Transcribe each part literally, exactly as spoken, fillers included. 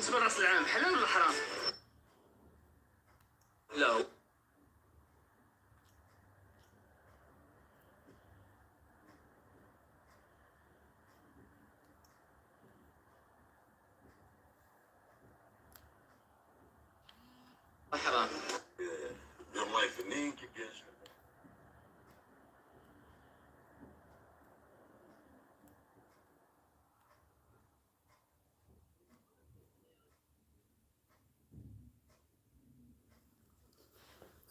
بالنسبة لراس العام، حلال ولا حرام؟ لا. حرام.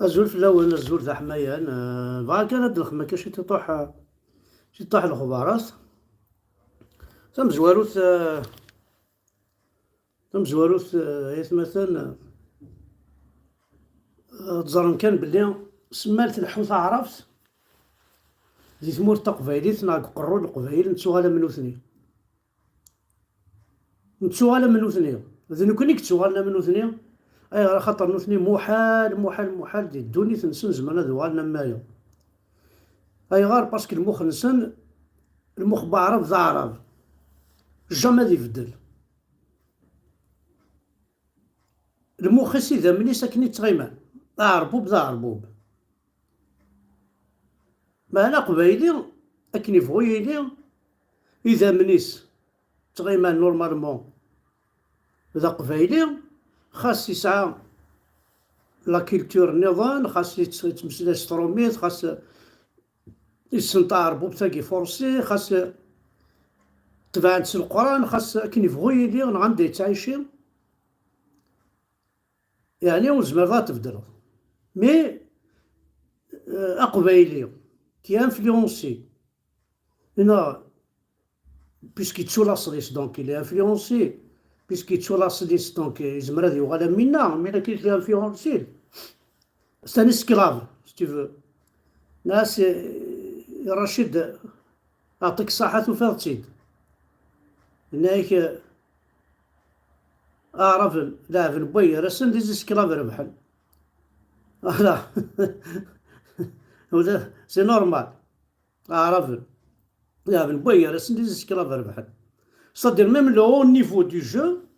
Azul fell-awen, azul d aḥmayan. Eh, bɣa kan ad d-nxemmem akka ciṭuḥ, ciṭuḥ lexbarat. Tamezwarut, eh, tamezwarut, eh, ay atmaten, eh, ad ẓren kan belli semmal tleḥḥu taɛrabt di tmurt taqbaylit neɣ deg uqerru n Leqbayel, nettuɣal am nutni. Nettuɣal am nutni. D nekkni i yettuɣalen am nutni. Ayɣer? Axaṭer nutni muḥal, muḥal, muḥal di ddunit-nsen zemren ad uɣalen am wayeḍ. Ayɣer? Parce que lmux-nsen, lmux n waɛrab d aɛrab. Jamais ad ibeddel. Lmux-is idammen-is akken i ttɣiman. D aɛerbub d aɛerbub. Meɛna aqbayli, akken ibɣu yili, idammen-is ttɣiman normalement d aqbayli, xas yesɛa la culture nniḍen, xas yett-, yettmeslay s trumit, xas yessen taɛerbubt-agi fursi, xas tebɛent s Leqran, xas akken ibɣu yili, neɣ anda yettɛici. Yeɛni ur tezmireḍ ad tbeddleḍ. Mais, euh, aqbayli, qui est influencé, neɣ, puisque yettu laṣel-is, donc il est influencé, puisque yettu laṣel-is, donc, euh, yezmer ad yuɣal am winna, mais lakin il est influencé. C'est un esclave, si tu veux. Nna-as, euh, Rachid, aɛṭik ṣṣaḥa, tufiḍ-tt-id. Yenna-ak, euh, Aɛraben leɛben n way gar-asen, des esclaves rebḥen. Voilà. Ula, c'est normal. Aɛraben leɛben n way gar-asen, des esclaves rebḥen. C'est-à-dire, même le haut niveau du jeu,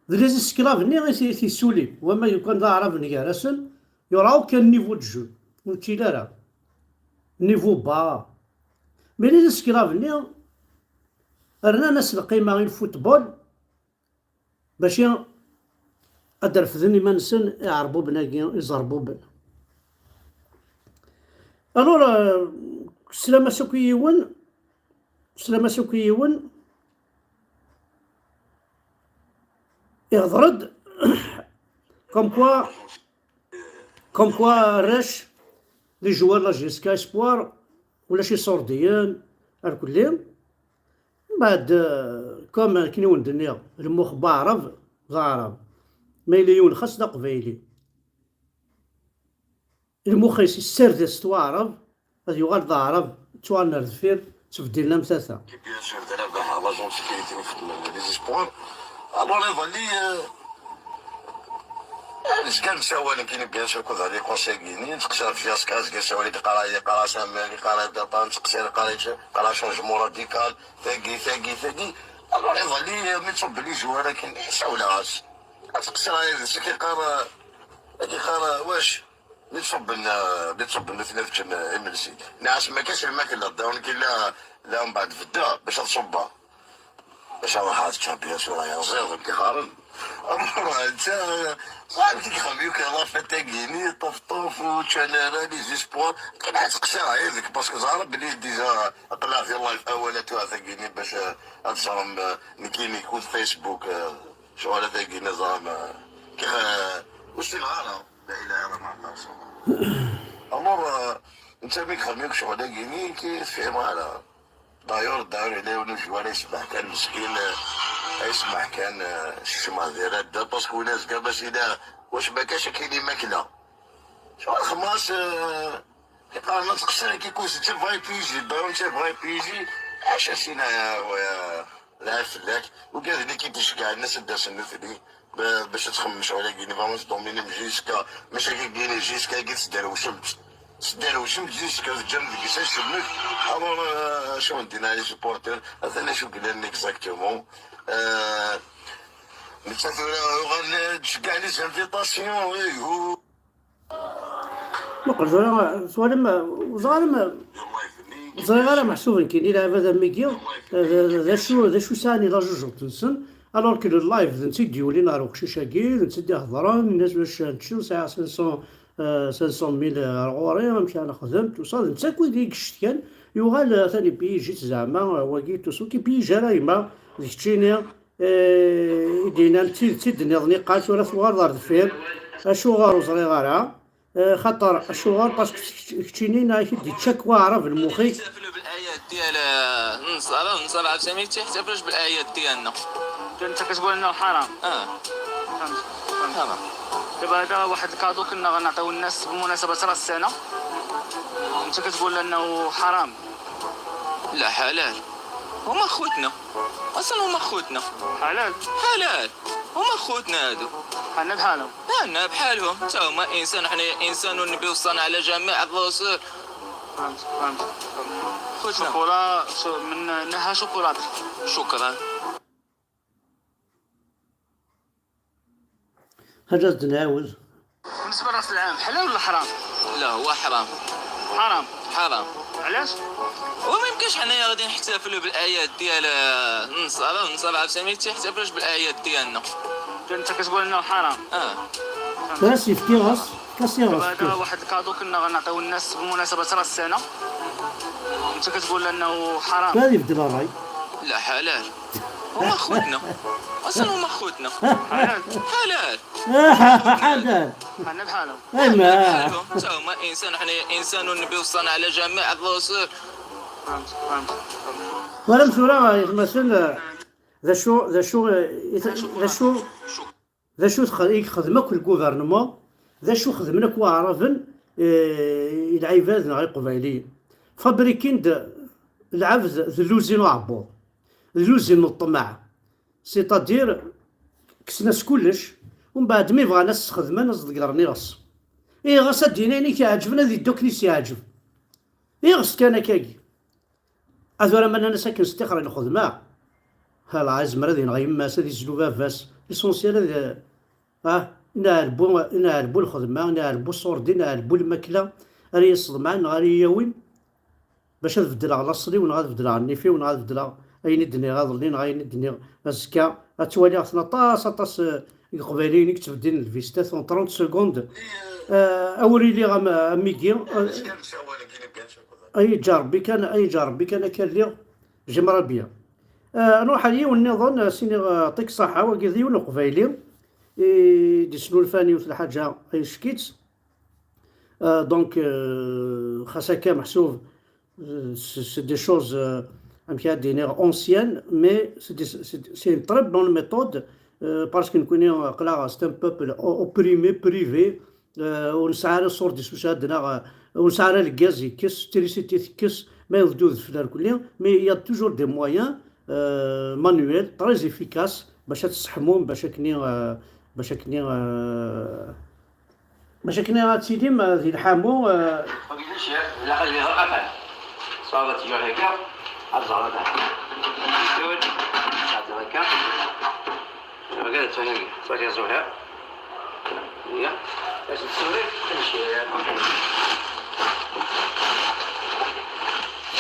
d les esclaves-nni i t-, i t-yessulin. Wama yukan d aɛraben gar-asen, il y aura aucun niveau de jeu. Ur yettili ara. Niveau bas. Mais les esclaves-nni rnan-as lqima i lfutbol, bac ad refden iman-nsen iɛerbuben-agi, iẓerbuben. Alors, euh, slam-as akk i yiwen, slam-as akk i yiwen, ihḍer-d comme quoi, comme quoi arrac, les joueurs la J S K Espoir, ulac iṣurdiyen, ar kulli. Mbeɛd, euh, comme akken i wen-d-nniɣ, lmux n waɛrab d aɛrab. Ma yella yiwen xas d aqbayli, lmux-is yessared-as-t waɛrab, ad yuɣal d aɛrab, ttwaɣen ar deffir, ttbeddilen am tata. Bien sûr, d Rabaḥ, l'agent sécurité n ixeddmen les espoirs. Alors, iḍelli, euh, nezga nessawal nekkini, bien sûr, akked les conseillers-nni, nteqsa ɣef J S K, zga nessawal, yeqqar-, yeqqar-as aman, yeqqar-as d aṭan, nteqsa, yeqqar-as, yeqqar-as changement radical, tagi, tagi, tagi. Alors, iḍelli, mi tṣubb les joueurs akken, sawleɣ-as. Ad teqsiḍ yid-s, ad k-iqqar, ad k-iqqar, wac? Mi tṣubben, mi tṣubben nutni ad ččen imensi. Nniɣ-as, ma kac lmakla, donc illa, la mbeɛd bedda, bac ad ṣubbeɣ. Bac ad ruḥeɣ ad ččeɣ, bien sûr, ay aẓiḍ, amek i qqaren. Amur, netta, ẓer amek i yexdem, yuker la fête-agi-ni, ṭef ṭef, ur ččan ara, les espoirs. Kan ad teqsiḍ yid-k, parce que ẓer belli déjà aql-aɣ di live awal, a tuɣa tagi-ni, bac, eh, ad ẓrem, eh, nekkini, kud Facebook, eh, ccɣel-agi-ni ẓrem, eh, kif, eh, ur ssineɣ ara. La ilaha illallah, Muḥemmed Rasulullah. Alors, euh, netta mi yexdem yakk ccɣel-agi-ni, ki tefhim ara. D'ailleurs, d'ailleurs, yella yiwen ujwar ay semmeḥ kan meskin, euh, ay semmeḥ kan, euh, sekcem di radda, parce que win azga bas yella, wac ma kac akin imakla. Ccɣel xmas, euh, iqarn ad tqeṣṣer ki kus, d V I P J, d'ailleurs, d V I P J, acu as-ina, ya, ya, lɛib fell-ak, ugad-nni ki d-iceggɛen, as-d-asen nutni. Ba-, bac ad txemmem ccɣel-agi-ni, vraiment, c'est dominé jusqu'à, maca kagini jusqu'à-gi tesderwcemt. Tesderwcemt jusqu'à teǧǧam deg-s acemmek. Alors, euh, acu n-dina les supporters, atan acu yellan exactement. Euh, Netta tura uɣal tceggeɛ les invitations, ihu. Muqel tura, twalam, ẓer ma ẓriɣ ara meḥsub nekkini lɛibad am wigi, d d acu d acu sɛan i la jugeote-nsen, alors que le live d netta i d-yulin ɣer uqcic-agi, d netta i d-ihedṛen, nnan-as bac neččew sɛiɣ cinq cents, cinq cent mille ar ɣur-i, amek ara nexdem, tout ça, d netta akk i d-icetkan, yuɣal atan ipiyij-it zeɛma wagi, tout ça, ur k-ipiyij ara gma, d keččini, i d-yennan d tidet i d-tenniḍ niqal, tura tuɣaleḍ ar deffir, acuɣer ur ẓriɣ ara? Xaṭer acuɣer? Parce que keččini neɣ ak-id-iččak waɛrab lmux-ik. Yeḥtaflu bel-ayat diyal, eh, Nṣara, Nṣara Ɛebd Samit, yeḥtaflux bel-ayat diyalna. انت كتقول انه حرام. Ah, فهمت؟ فهمت. Haram. دابا هذا واحد الكادو كنا غنعطيو الناس بمناسبة راس السنة، انت كتقول انه حرام. لا، حلال. هما خوتنا. اصلا هما خوتنا. حلال. حلال. هما خوتنا هادو. حنا بحالهم. حنا بحالهم، تا هما انسان، حنا انسان، والنبي وصانا على جميع الرسل. فهمت، فهمت، فهمت. خوتنا. شوكولا، شو من نهى شوكولاتة. شكرا. Hajj ad d-nɛawed. بالنسبة لراس العام، حلال ولا حرام؟ لا، هو حرام. حرام. حرام. علاش؟ وما يمكنش حنايا غادي نحتفلوا بالاعياد ديال، آه، النصارى، النصارى عرفتي ما تيحتفلوش بالاعياد ديالنا. انت كتقول انه حرام. اه. Tura s-yefkiɣ-as, efk-as iɣes. هذا واحد الكادو كنا غنعطيو الناس بمناسبة راس السنة، انت كتقول انه حرام. Tura ad ibeddel ṛṛay. لا، حلال. هما خوتنا. اصلا هما خوتنا. حلال. حلال. Ḥader. حنا بحالهم. Ayma. بحالهم. تا هما انسان، حنا انسان، والنبي وصانا على جميع الرسل. فهمت، فهمت، فهمت. Twalam tura, aytmaten, d acu, d acu, d acu, d acu i yexdem akk lgouvernement, d acu xedmen akk waɛraben, eh, i lɛibad neɣ iqbayliyen. Fabrikin-d lɛebd d lluzin uɛebbuḍ, d lluzin n ṭṭmeɛ. C'est-à-dire, kksen-as kullec, umbeɛd mi bɣan ad s-sxedmen, ad s-ḍeggren iɣes. Ihi ɣas ad d-yini ayen i k-iɛeǧben, ad yeddu akken i s-yeɛǧeb. Iɣes kan akkagi. A tura ma nnan-as akken s ṭixer i lxedma, hala, izmer ad yenɣ yemma-s, ad izlu baba-s. L'essentiel ad, ah, inaɛelbu, inaɛelbu lxedma, inaɛelbu ṣṣurdi, inaɛelbu lmakla, ara yi-sḍemɛen neɣ ara yi-yawin. Bac ad beddleɣ laṣel-iw neɣ ad beddleɣ nnif-iw neɣ ad beddleɣ ayen i d-nniɣ iḍelli neɣ ayen i d-nniɣ azekka. Ad twaliɣ-ten aṭas, aṭas, eh, n Iqbayliyen i yettbeddilen lvistat en trente secondes. Eh, awer iliɣ am, am wigi, eh, ay yeǧǧa Rebbi kan, ay yeǧǧa Rebbi kan akka lliɣ, j'aimerais bien. Eh, nruḥ ar yiwen nniḍen, eh, s-iniɣ, eh, ṭik ṣaḥa, wagi d yiwen uqbayli i d-isnulfan yiwet lḥaǧa ay ccek-itt. Euh, donc, euh, xas akka meḥsub, euh, c'est c'est des choses, euh, amek ad d-iniɣ, anciennes, mais c'est des- c'est c'est une très bonne méthode, euh, parce que nekkni, aql-aɣ, c'est un peuple o- opprimé, privé, euh, ur nesɛi ara ṣṣurdi s ucad neɣ, euh, ur nesɛi ara lgaz yekkes, trisiti tekkes, ma yebdu d fell-ar kulli, mais il y a toujours des moyens, euh, manuels, très efficaces, bac ad tesseḥmum, bac akken, euh, bac akken, euh, Bac akken ad tilim, eh, di lḥamu, eh, Wagi d ncir, ilaq ad yili d aqatal. Ṣṣwab ad t-ǧǧeɣ akka, ad ẓreɣ da. Tud, ad ẓreɣ akka. Wagi d ttuni, ttuni ẓuhir. Iya, bac d ttuni, ncir.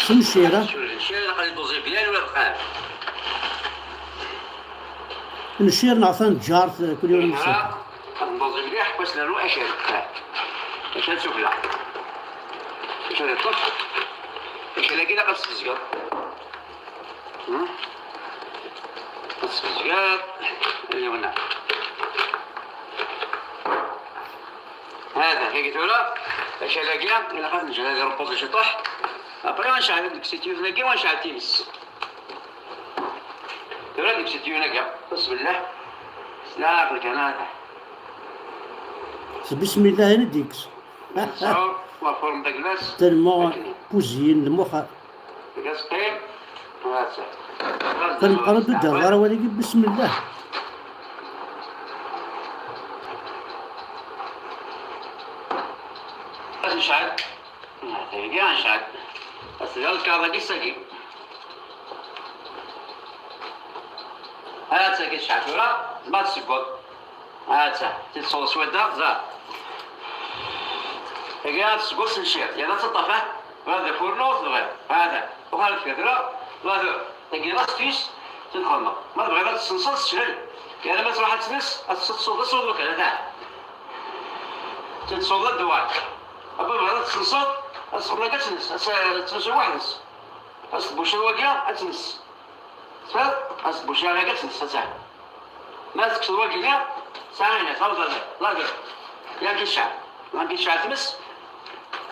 s ncira, Ncir, ncir, ilaq ad iduẓi byan wala bqan. ncir neɣ tanǧart, eh, kul yiwen Nra, ad nduẓi mliḥ, bac nernu akal. Akal sufla. Akal iṭṭef. Akal-agi ilaq ad t-tesbezgeḍ. Hmm? Ad t-tesbezgeḍ. Ayyuna. Hada, kagi tura, akal-agi, ilaq ad neǧǧ ad irepozi ciṭuḥ. Après, ad nceɛl deg sityut-agi, ad nceɛl times. Tura deg sityun-agi, bismillah. Sla aql kan hada. S bismillah i d-yekkes. Sɛu, wa form d aglas. Tellement puzzin lmuxa. Aglas qim. Hada. Kan qrib d-derɣ ara wali bismillah. Ad nceɛl. Tagi ad nceɛl. Ad tga lkaɣeḍ-agi sagi. Ad tagi tceɛl tura. Ma tseggoḍ, ha-tt-a, ti tṣuḍ swadda, ẓer. Tagi ad tseggoḍ s lcir, yerna ad teṭṭef, ha? Bɣiɣ d afurnu, ur tebɣiḍ. Ha-tt-a, uɣal deffir tura, bɣiɣ tura. Tagi d astuce, ti txedmeḍ. Ma tebɣiḍ ad tessenseḍ, sehel. Yerna ma tṛuḥ ad tens, ad teṣṣuḍ, ad tṣuḍ lukan, ha-tt-a. Ti tṣuḍ ad d-tuɣal. Apa bɣiḍ ad tessenseḍ, ad txedmeḍ akka ad tens, ad tt-, ad tens weḥd-s. Ad s-tbucciḍ wagi, ad tens. Tesɛiḍ? Ad s-tbucciḍ akka ad tens, ha-tt-a. Ma tekkseḍ wagi-nni, tesɛa hina, tawḍeḍ, ḍager. Yan kicca, yan kicca tmes.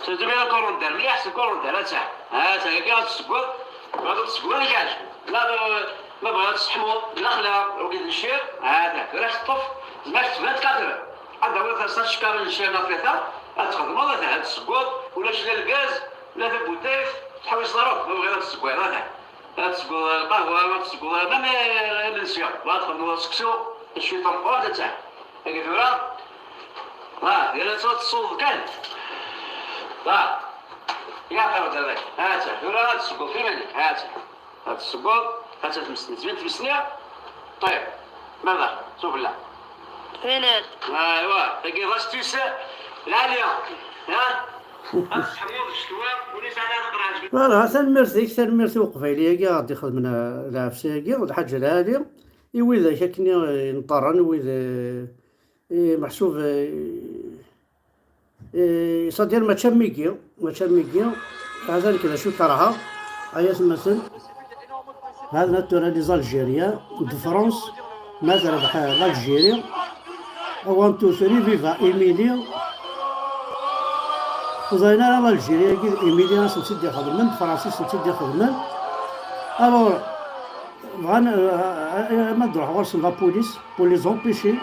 Surtout bien le coriandre, mliḥ s le coriandre, ha-tt-a. Ha-tt-a, akka ad tessegguḍ, bɣiɣ ad tessegguḍ, ad k-yeɛjeb. Ma, ma bɣiɣ ad tesseḥmuḍ, d lexla, wagi d lcir, ha-tt-a. Tura teṭṭef, zma tettban tkaṭer. Ad d-tawiḍ ass-a ccekkaṛ n lcir neɣ tlata, ad txedmeḍ, ad, ad tessegguḍ, ulac la lgaz, la tabutayt, tḥewwiseḍ ara akk, ma bɣiɣ ad tessegguyeḍ, ha-tt-a. Ad tesseggweḍ lqahwa, ad tesseggweḍ même imensi. Bɣiɣ ad txedmeḍ seksu, cwiṭ ameqqran, ha-tt-a. Agi tura, ah, yal ass ad tessuḍ kan. Ah, ya qerreb baba-k. Ha-tt-a, tura ad tesseggweḍ iman-ik. Ha-tt-a. Ad tesseggweḍ, ha-tt-a tmes-, tbin tmes-nni. Ṭayeb, baba, sufella. Aywa, tagi d astuce lɛali. Ha? Voilà, tanemmirt-ik, tanemmirt i Uqbayli-agi i ɣ-d-ixedmen, eh, lɛefsa-agi, Lḥaǧ Lɛali, i widak akken i, eh, nṭerren, wid, eh, i meḥsub, eh, eh, c'est-à-dire mačči am wigi, mačči am wigi, hada nekk d acu kerheɣ, ay atmaten. Hada tura les Algériens de France, ma terbeḥ l'Algérie, one, two, three, viva Émilie. Ur ẓrin ara l'Algérie-agi d Émilie i sen-tt-id-ixedmen, d Fransa i sen-tt-id-ixedmen. Alors, bɣan, euh, euh, ma d-ruḥ ɣur-sen la police, pour les empêcher.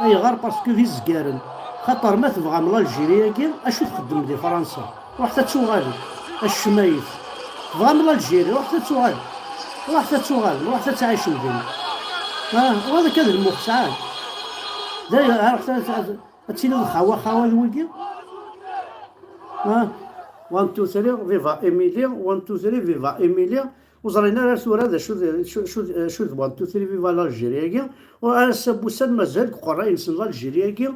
Ayɣer? Parce que d izgaren. Xaṭer ma tebɣam l'Algérie-agi, acu txeddem di Fransa? Ruḥet ad tuɣalem, a ccmayet. Tebɣam l'Algérie, ruḥet ad tuɣalem. Ruḥet ad tuɣalem, ruḥet ad tɛicem din. Ah, wa d akka d lmux sɛan. D'ailleurs, ruḥet ad, ad, ad tiliḍ xawa, xawa d wigi. Ah, one, two, three, viva Émilie, one, two, three, viva Émilie. Ur ẓrin ara tura d acu d, acu, acu d, acu d one, two, three, viva l'Algérie-agi. U ass-a n wussan mazal deg uqerray-nsen l'Algérie-agi,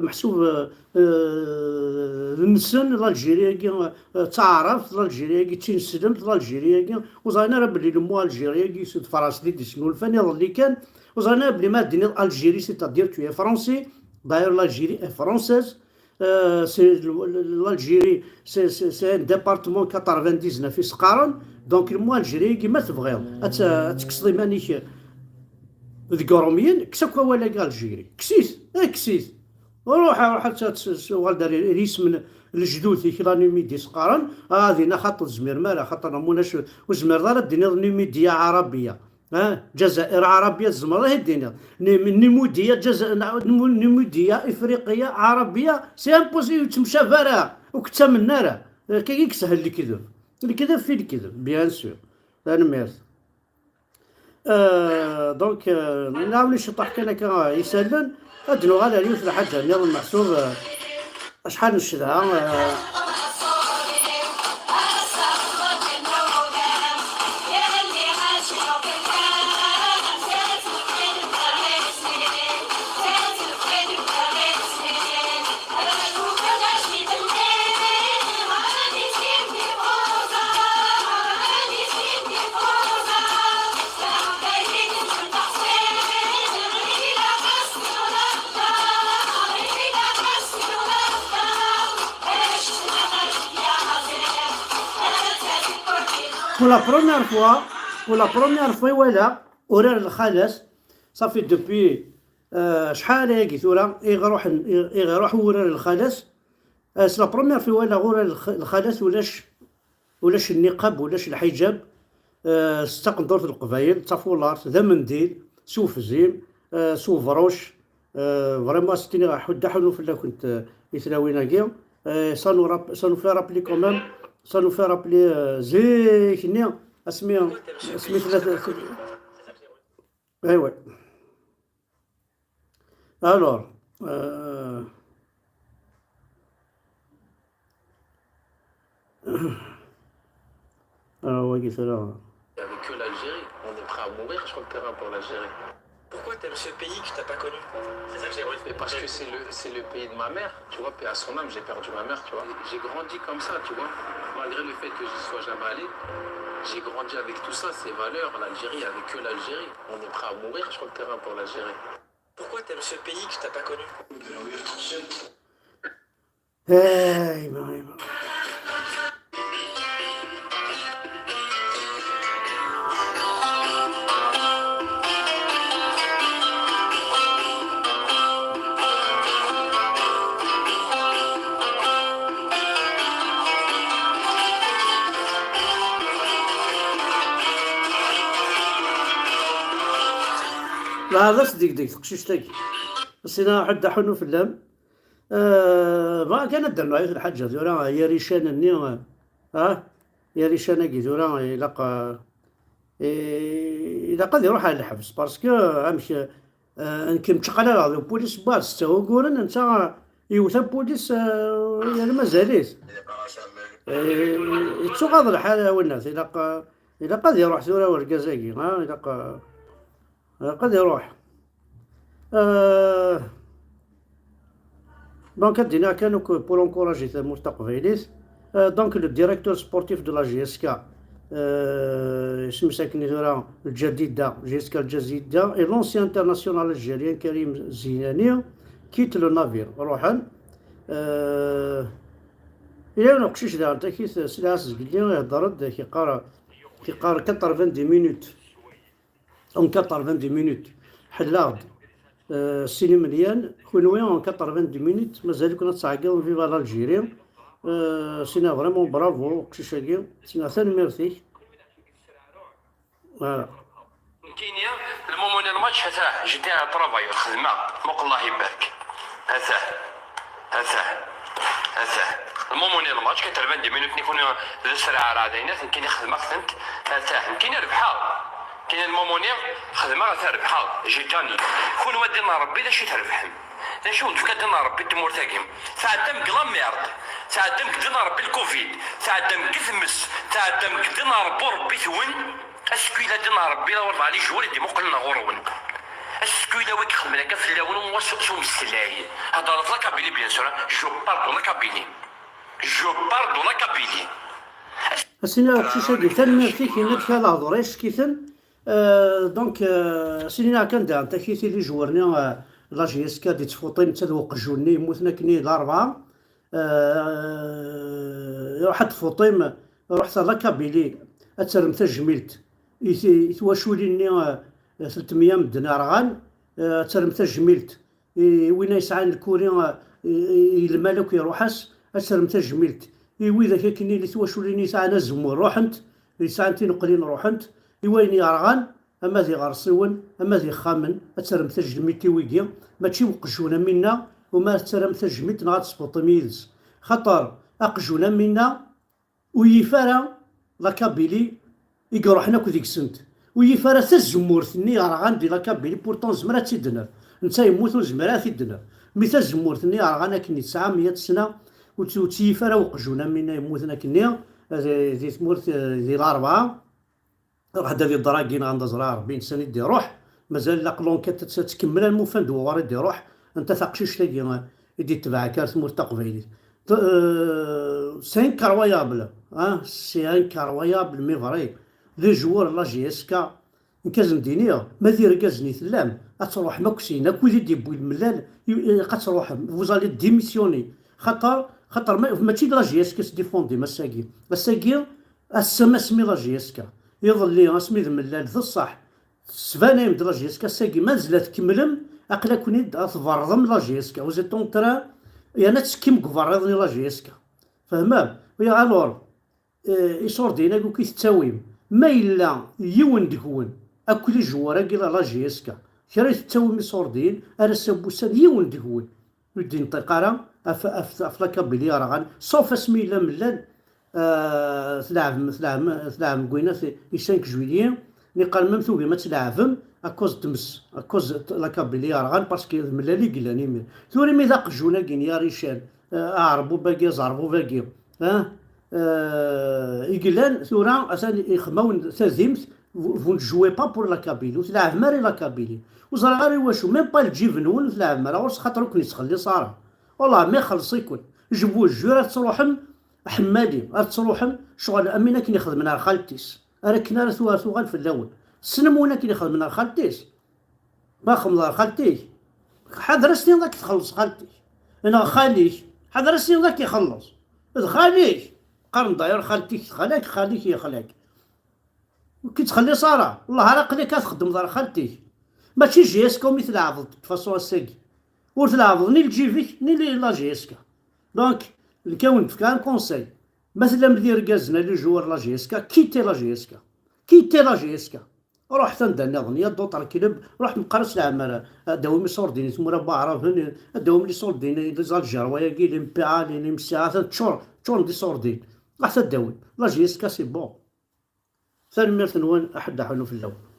meḥsub, eh, eh, nsen l'Algérie-agi, eh, d taɛrabt, l'Algérie-agi d tineslemt, l'Algérie-agi. Ur ẓrin ara belli le mot Algérie-agi, c'est de France i d-isnulfan iḍelli kan. Ur ẓrin ara belli ma ad d-tiniḍ Algérie, c'est-à-dire tu es français. D'ailleurs, l'Algérie est française. Euh, c'est le, le, l'Algérie, c'est, c'est, c'est un département quatre-vingt-dix-neuf i s-qqaren. Donc, le mot Algérie, ma tebɣiḍ ad t-, ad tekkseḍ iman-ik deg Urumyen, kkes akk awal-agi Algérie. Kkes-it, eh, kkes-it. Ruḥ, ruḥ ad t-, ad t-, uɣal-d ar, ar yisem n lejdud-ik, la Numidie i s-qqaren. Ah, dinna xaṭer ur tezmirem ara, xaṭer ulac, ur tezmireḍ ara ad d-tiniḍ Numidie Arabia. Ah, Jazair Arabia tzemreḍ ad d-tiniḍ. Ni-, Nimudiya, Jaza-, Nimu-, Nimudiya Ifriqiya Arabia, c'est impossible, ur yettemcabi ara, ur k-ttamen ara. Akka i yeshel lekdeb. Lekdeb fi lekdeb, bien sûr. Tanemmirt. Euh, donc, euh, nɛawen ciṭuḥ kan akka isallen, ad nuɣal ar yiwet n lḥaǧa nniḍen meḥsub, euh, acḥal n ccedha, euh, Pour la première fois, pour la première fois, voilà, urar lxalas, ça fait depuis, euh, acḥal ayagi tura, i ɣ-ruḥen, i, i ɣ-ruḥ urar lxalas. Euh, c'est la première fois walaɣ urar lx-, lxalas ulac, ulac nniqab, ulac lḥiǧab. Euh, s taqendurt n Leqbayel, d tafulart, d amendil, s ufzim, euh, s ubruc. Euh, vraiment, s-tini ḥudda ḥunu fell-akent, euh, i tlawin-agi. Euh, ça nous rap-, ça nous fait rappeler quand même, ça nous fait rappeler, euh, zik-nni, asmi, asmi tella, eh ouais. Alors, euh, alors, ouais, ça là. Avec que l'Algérie, on est prêt à mourir sur le terrain pour l'Algérie. Pourquoi t'aimes ce pays que t'as pas connu? C'est ça que j'ai envie de... Mais parce que c'est le, c'est le pays de ma mère, tu vois, paix à son âme, j'ai perdu ma mère, tu vois. J'ai grandi comme ça, tu vois. Malgré le fait que j'y sois jamais allé, j'ai grandi avec tout ça, ces valeurs, l'Algérie, avec que l'Algérie. On est prêt à mourir sur le terrain pour l'Algérie. Pourquoi t'aimes ce pays que t'as pas connu? Ay, ma, ay, ma. La, d asdegdeg teqcict-agi. Sina ḥedd aḥunu fell-am. Euh, bɣiɣ kan ad d-rnuɣ yiwet lḥaǧa tura, yarican-nni, ah, yarican-agi tura ilaq, eh, ilaq ad iruḥ ar lḥebs, parce que amek, eh, nekk mčeqlaleɣ d upulis, wwiɣ-d setta wuguren, netta, eh, iwet apulis, eh, yerna mazal-it. Eh, yettuɣaḍ lḥal a winnat, ilaq, eh, ilaq ad iruḥ tura urgaz-agi, ah, ilaq, eh, ilaq ad iruḥ. Euh, donc, ad d-iniɣ kan akk pour encourager tamurt taqbaylit. Euh, donc, le directeur sportif de la J S K, euh, isem-is akken i tura, Ljadida, J S K Ljadida, et l'ancien international algérien Karim Zinani quitte le navire. Ruḥen. Euh, yella yiwen uqcic daɣen, takit, s lɛas zgelli, ihedder-d, ak-iqqar, ak-iqqar quatre-vingt-dix minutes. En quatre-vingt-dix minutes, ḥellaɣ-d, euh, sin imelyan, kunwi en quatre-vingt-dix minutes, mazal-iken ad tɛeggiḍem viva l'Algérie. Euh, sina vraiment bravo, uqcic-agi, sina tanemmirt-ik. Voilà. Nekkini, lmumuni lmatch, ata, j'étais à travail, xedmeɣ, muqel Allah ibarek. Ata, ata, ata. Lmumuni lmatch, quatre-vingt-dix minutes, nekuni d sra ara ɛdayna, nekkini xedmeɣ-tent, ata, nekkini rebḥeɣ. Nekkini lmumuni, xedmeɣ, ata, rebḥeɣ, j'ai gagné. Kunwi ddin n Rebbi, d acu i trebḥem? D acu i wen-tefka ddin n Rebbi n tmurt-agi? Tɛeddam deg la merde, tɛeddam deg ddin n Rebbi le covid, tɛeddam deg tmes, tɛeddam deg ddin n Rebbi, Rebbi-twen. Acku yella ddin n Rebbi, la wala les joueurs i d-imuqlen ɣur-wen. Acku yella wi ixedmen akka fell-awen, s, s umeslay. Heddreɣ la Kabylie, bien sûr, hein. Je parle de la Kabylie. Je parle de la Kabylie. Asina uqcic-agi, tanemmirt-ik, yenna-d kra lehdur, icek-iten. Euh, donc, euh, sina kan daɣen takiti les joueurs-nni, euh, la J S K d-ittfuṭin, netta d uqjun-nni yemmuten akken i d larebɛa. Euh, iruḥ ad tfuṭim, ruḥet ar la Kabylie, ad terrem tajmilt i t-, i twaculin-nni, euh, telt meyya medden rɣan, euh, ad terrem tajmilt i win ay yesɛan lkuri, euh, i, i, i lmal akk iruḥ-as, ad terrem tajmilt i widak akken i twaculin yesɛan azemmur ruḥent, yesɛan tineqlin ruḥent, i wayen yerɣan, ama d iɣersiwen, ama d ixxamen, ad terrem tajmilt i wigi, mačči uqjun am winna, uma ad terrem tajmilt neɣ ad tesbuṭim yid-s. Xaṭer aqjun am winna ur yif ara la Kabylie i iruḥen akk deg-sent. Ur yif ara tazemmurt-nni yerɣan di la Kabylie, pourtant nezmer ad tt-id-naf. Netta yemmut ur nezmer ad t-id-naf. Mi tazemmurt-nni yerɣan akken i tesɛa meyya sna, ur tt-, ur tt-yif ara uqjun am winna yemmuten akkenni, eh, di tmurt, eh, di Larebɛa. Ruḥ-d ad iḍragi neɣ anda ẓra Rebbi, nsan i d-iruḥ. Mazal laq l'enquête ad tt-, ad tkemmel alma ufan-d wuɣur i d-iruḥ. Anta taqcict-agi i d-itbeɛ akka ar tmurt taqbaylit? T-, euh, c'est incroyable, hein, c'est incroyable, mais vrai. Les joueurs n la J S K, nekk ad sen-d-iniɣ, ma d irgazen i tellam, ad truḥem akk syin, akk wid i d-yewwi lmellal, i-, ilaq ad truḥem, vous allez démissionner. Xaṭer, xaṭer ma-, mačči d la J S K i s-défendim ass-agi. Ass-agi, ass-a asmi la J S K. Iḍelli, asmi d mellal, d ṣṣeḥ. Tesbanayem-d la J S K, ass-agi, ma nezla tkemmlem, aql-aken-id ad tberrḍem la J S K. Vous êtes en train, yerna tettekkim deg uberriḍ-nni la J S K. Fehmem? Oui, alors, eh, iṣurdiyen-agi akk i tettawim, ma yella yiwen deg-wen, akk les joueurs-agi la, la J S K, kra i tettawim iṣurdiyen, ar ass-a n wussan, yiwen deg-wen ur d-inṭiq ara ɣef, ɣef, ɣef la Kabylie yerɣan, sauf asmi yella mellal, euh, tleɛbem, tleɛbem, tleɛbem deg winna, i cinq juillet, niqal même tugim ad tleɛbem, à cause n tmes, à cause n la Kabylie yerɣan, parce que d mellal i yellan imir. Tura imi d aqjun-agi n Yarican, euh, aɛerbub-agi, aẓerbub-agi, hein, euh, i yellan, tura atan ixemmawen tadimt, Vous ne jouez pas pour la Kabylie, ur tleɛbem ara i la Kabylie. Ur ẓriɣ ara i wacu, même pas lǧib-nwen ur tleɛbem ara ɣur-s, xaṭer ur ken-yettxelliṣ ara. Wallah ma ixelleṣ-iken. Je vous jure, ad truḥem ḥemmali, ad truḥem ccɣel am win akken ixedmen ar xalti-s. Ar akken ara tu-, tuɣal fell-awen. Tessnem win akken ixedmen ar xalti-s? Ma xedmeḍ ar xalti-k, ḥader ad s-tiniḍ ad k-txelleṣ xalti-k. Neɣ xali-k, ḥader ad s-tiniḍ ad k-ixelleṣ. D xali-k. Qqaren d'ailleurs xalti-k texla-k, xali-k yexla-k. Ur k-yettxelliṣ ara. Allah ara aql-ik ad txeddmeḍ ar xalti-k. Mačči J S K umi tleɛbeḍ de façon ass-agi. Ur tleɛbeḍ ni lǧib-ik, ni li-, la J S K. Donc, nekk a wen-d-fkeɣ un conseil. Ma tellam d irgazen, les joueurs la J S K, quittez la J S K. Quittez la J S K. Ruḥet anda nniḍen, ya d'autres clubs, ruḥet meqqar-as leɛmer, ad d-tawim iṣurdiyen i tmura n waɛraben, ad d-tawim iṣurdiyen, les Algérois-agi, les M P A, les M C A, atan ččur, ččuren d iṣurdiyen. Ruḥet ad d-tawim. La J S K, c'est bon. Tanemmirt-nwen, aḥeddaḥ unu fell-awen.